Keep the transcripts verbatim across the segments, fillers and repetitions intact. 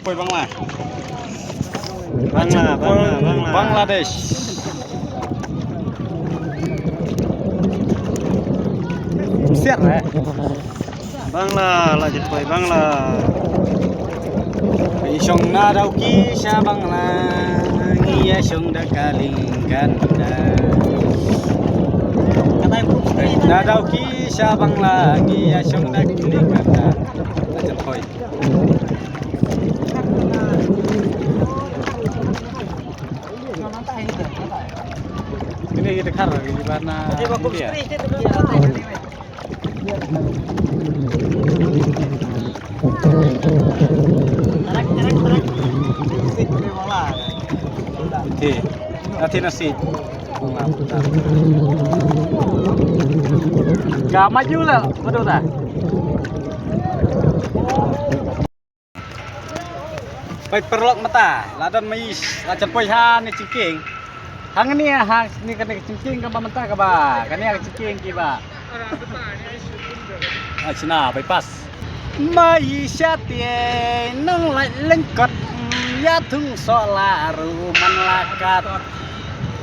Poi Bangla. Bangla, Bangla, Bangla. Bangladesh. Siap, eh? Bangla, la jan poi Bangla. Ngi shong na Dawki sha Bangla, ngi ïa shong da ka liang kanda. Na Dawki sha Bangla, ngi ïa shong da ka liang kanda. La jan poi. Ini kita kar, ini warna India. Okey. Nanti nasi. Ka maju lah, betul tak? Peit paralok mynta, la don ma-ï, la jan poi ha ne jingkieng. Hangne ha ne kane ka jingkieng kaba mynta kaba, kane ka jingkieng kiba. Ah, shna bypass. Ma-ï shatei nang lait lyngkot, ïa thung sohla ruh man la kat.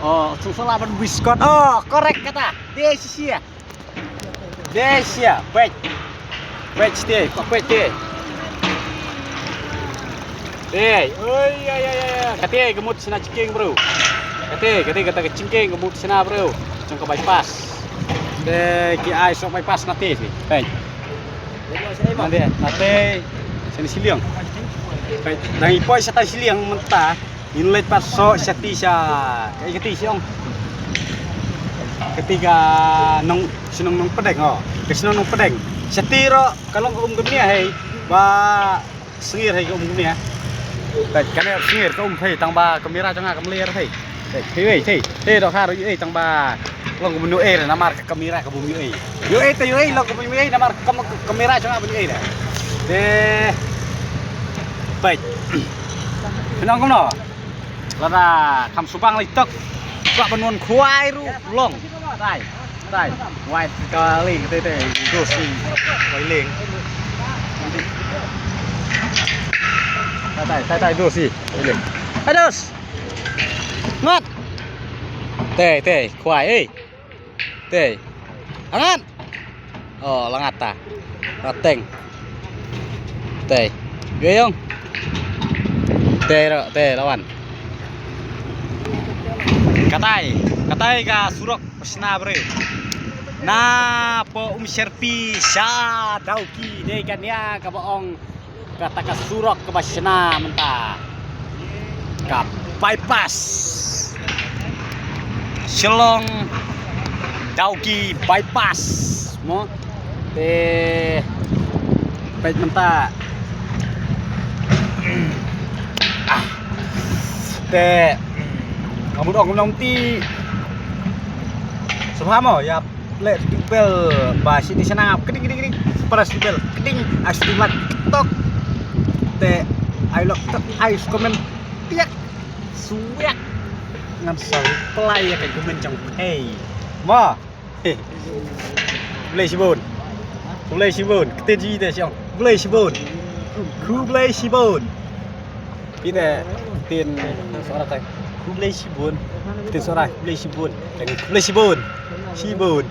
Oh, thung sohla ban biskot. Oh, correct kata. Dei shisha. Dei shisha, peit. Peit shatei, peit shatei. Dei, oi, ya, ya, ya, ya. Katei ka mut shna jingkieng bro. Katei, katei kata ka jingkieng ka mut shna bro. Jong ka bypass. Dei ki ai soh bypass natei shatei. Peit. Natei, natei. Shane shiliang. Peit, dang ïa poi shatai shiliang mynta. Ngin leit pat soh shatei sha, kaei katei sha ong. Katei ka nong, shnong Nongpdeng, oh. Ka shnong Nongpdeng. Shatei ruh ka long ka um kumne hei. Ba sngewsih hei ka um kumne. Ka, kane sngewsih ka um hei tang ba kamera jong nga kam ler hei. Hei, hei, hei, hei, dohkha ruh hei tang ba long kumno ei namar ka kamera ka bym ïohi. Ïohi te ïohi long ka bym ïohi namar ka kam-, kamera jong nga bym ïohi da. Te. Peit. Pynong kumno? Lada kham subang lei tok. Ka ban wan khwai ruh long. Tai. Tai. Wai ka leng te te. Dos ni. Wai leng. Tai tai tai tai dos ni. Wai leng. Hai dos. Ngat. Te te khwai ei. Te. Angat. Oh, la ngat ta. La teng. Te. Ïoh ïong. Te ro, te lawan. Katai, katai ka surok pashna briew. Na po Umsherpi sha Dawki dei kane kaba ong kata ka surok kaba shna mynta ka bypass. Shillong Dawki bypass mo. Te peit mynta. Ah. Te ngamut ong nong ti. Subhamo ya. Leh dubel ba shi di sana kding kding kding. Press dubel kding, ah, shi di mat tok. Te ai lok tok, ai komen tiak suak. Ngan sa reply ïa ka comment jong phi. Ma. Khublei shibun. Khublei shibun. Kti ji te shong. Khublei shibun. Khublei shibun. Phi te ktien Sohra te khublei shibun. Ktien Sohra khublei shibun. Khublei shibun. Shibun.